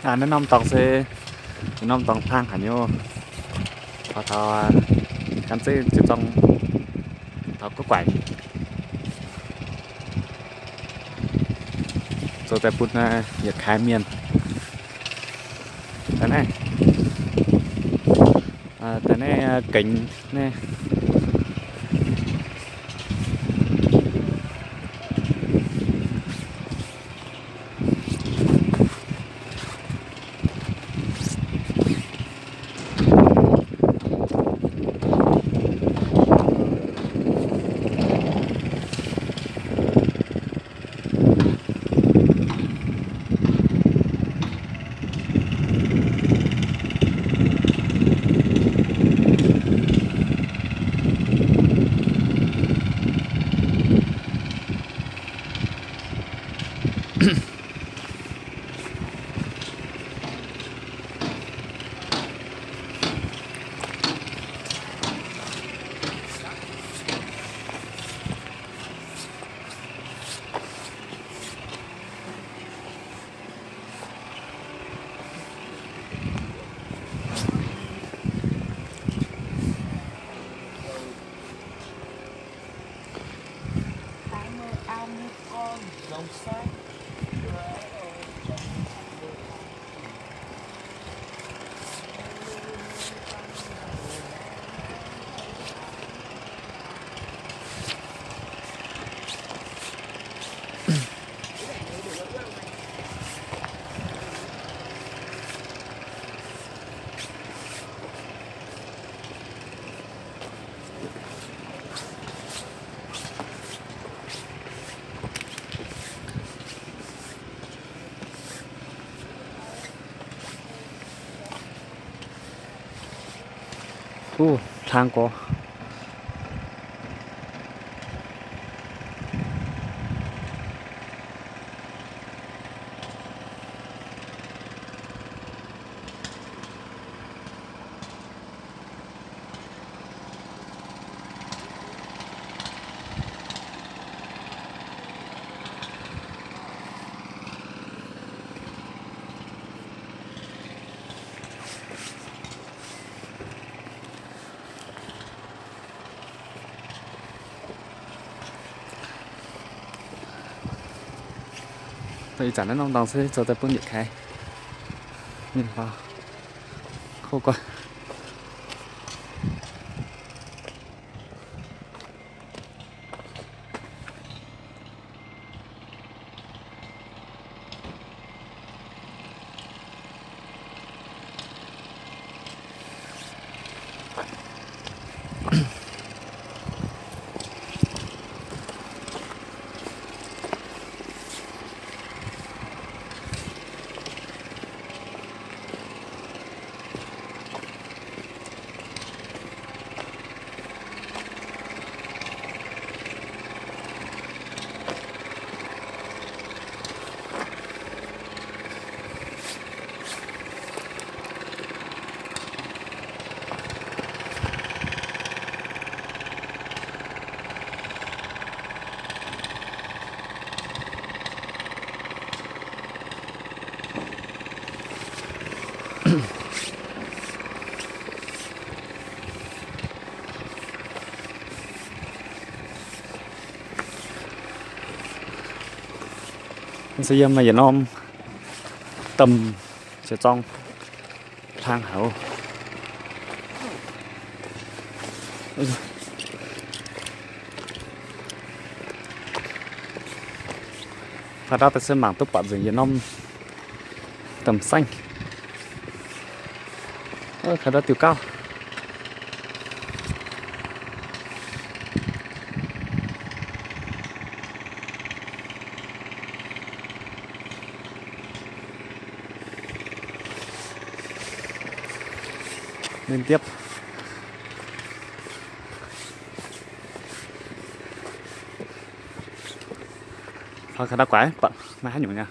Naaiv norm dorngx se, naaiv norm dorngx hlang haic nyei. Taux, taux gan zeiv ziepc zorng taux guv guaix, zoux daaih bun yietc kaaix mienh. Daaih naaiv, daaih naaiv gengx naaiv. Uv, hlang gorx. Ih zanc naaiv norm dorngx se zoux daaih bun yietc kaaix mienh faaux. Kov guanh. Se yiem yietc norm domh ziepc zorng hlang haic oc. Kaaix ndau daaih se mangc duqv buatc nzengc yietc norm domh saengv. Kaaix ndau diuh gauh. Liên tiếp. Faaux kaaix ndau guaix, buatc maaih haaix nyungc nyei.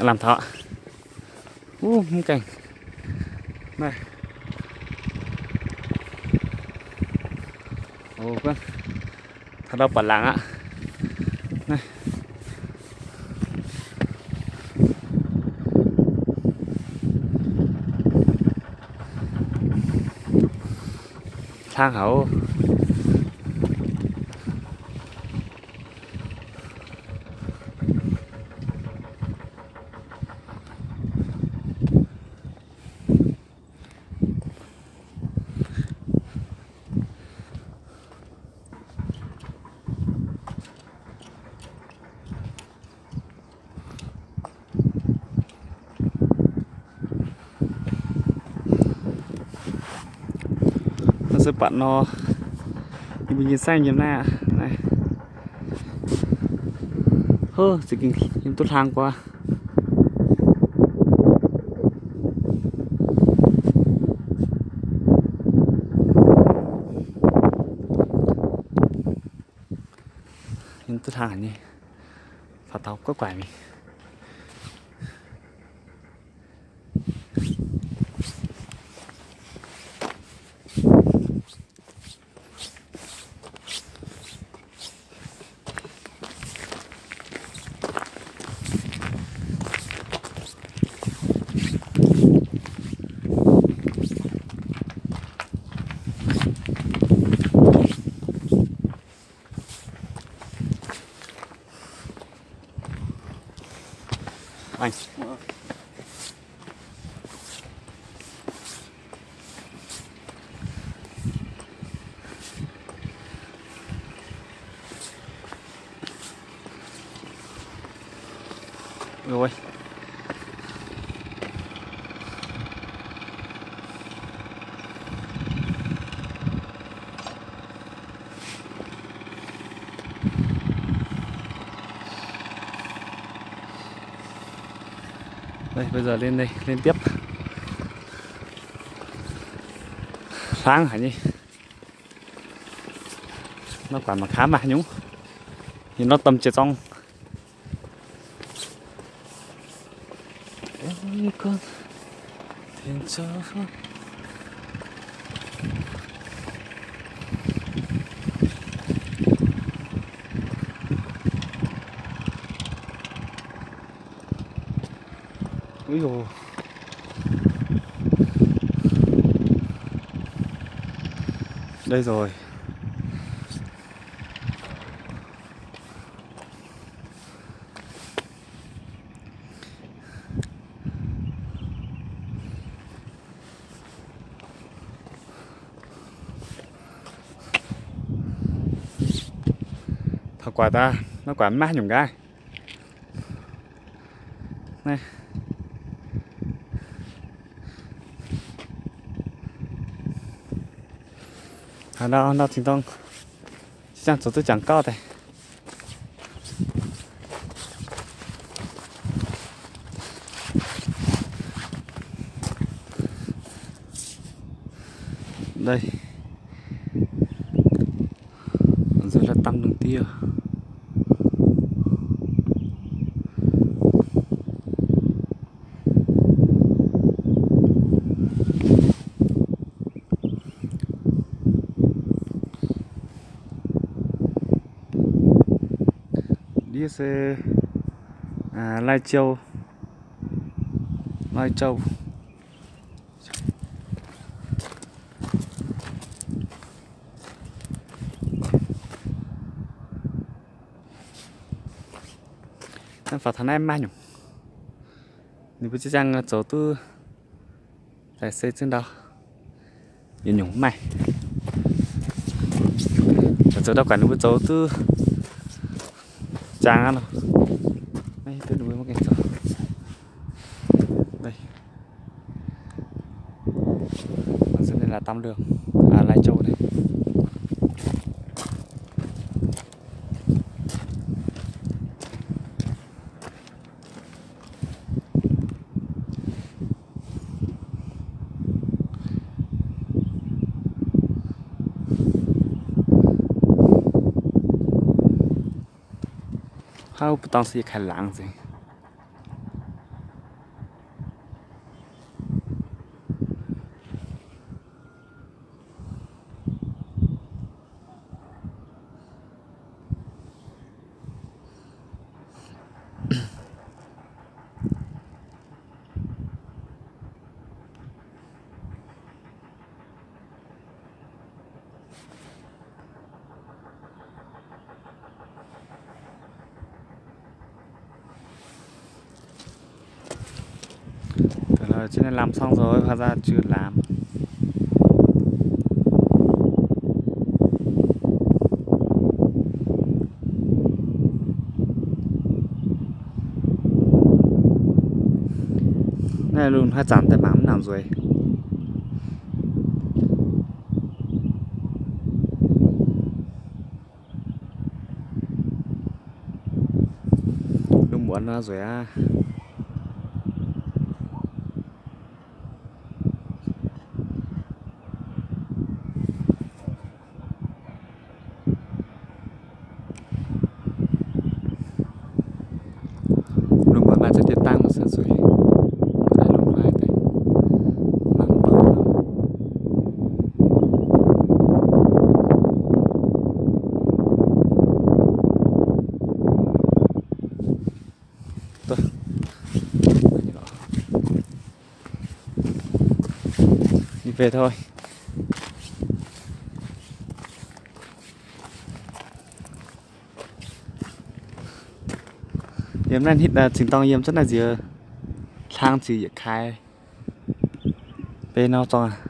Lamh taux. Wuov, mv gaengh. Naaiv. Kaaix ndau buatc laangz aqv. Naaiv. Hlang haic oc. Naaiv se buatc nor, yie mbuo nyei saengv yiem naaiv aqv. Naaiv, hov, za'gengh yiem duqv hlang guaax. Yiem duqv hlang haic nyei, faaux taux guaiv guaic mingh. Đây, bây giờ lên đây, lên tiếp. Hlang haic nyei. Nor guangc mangc gaax maaih haaix nyungc. Yie nor domh jiex zorng. Ui dồi. Đây rồi. Taux guaax daaih, nor guaax maiv nyungc nqaai. Naaiv. Haaix ndau, ndau zingh dorng, ziex jaang zoux duqv jangx gauv daaih. Đây. Nzuih la'damh lungh ndiev. Ndiev se, aa, Lai Châu, Lai Châu. Naaiv faaux taux naaiv maiv nyungc. Ninh mbuo ziex jaang zoux duqv daaih se zungv ndau. Yietc nyungc mv maaih. Zoux ndau guangc ninh mbuo zoux duqv jangx aqv nor. Maiv hiuv duqv ninh mbuo maiv gaengh zoux. Đây. Mv zeiz naaiv là Tam Lương, à, Lai Châu naaiv. Haaix wuov mbu'ndongx se yie kaaix laangz nzengc. Jienv naaiv lamh cong zoux, jiu lamz. Naaiv lungh haaix zanc daaih mangc mv nangc nzueic. Lungh muonz nor nzueic aqv. Lungh muonz maaih ziex dieh dangh se zueiz. Mangc Yiem naaiv hitv zingh dorng yiem cuotv naaiv nziex hlang ziqc yietc kaaix. Beiv nor zorng aqv.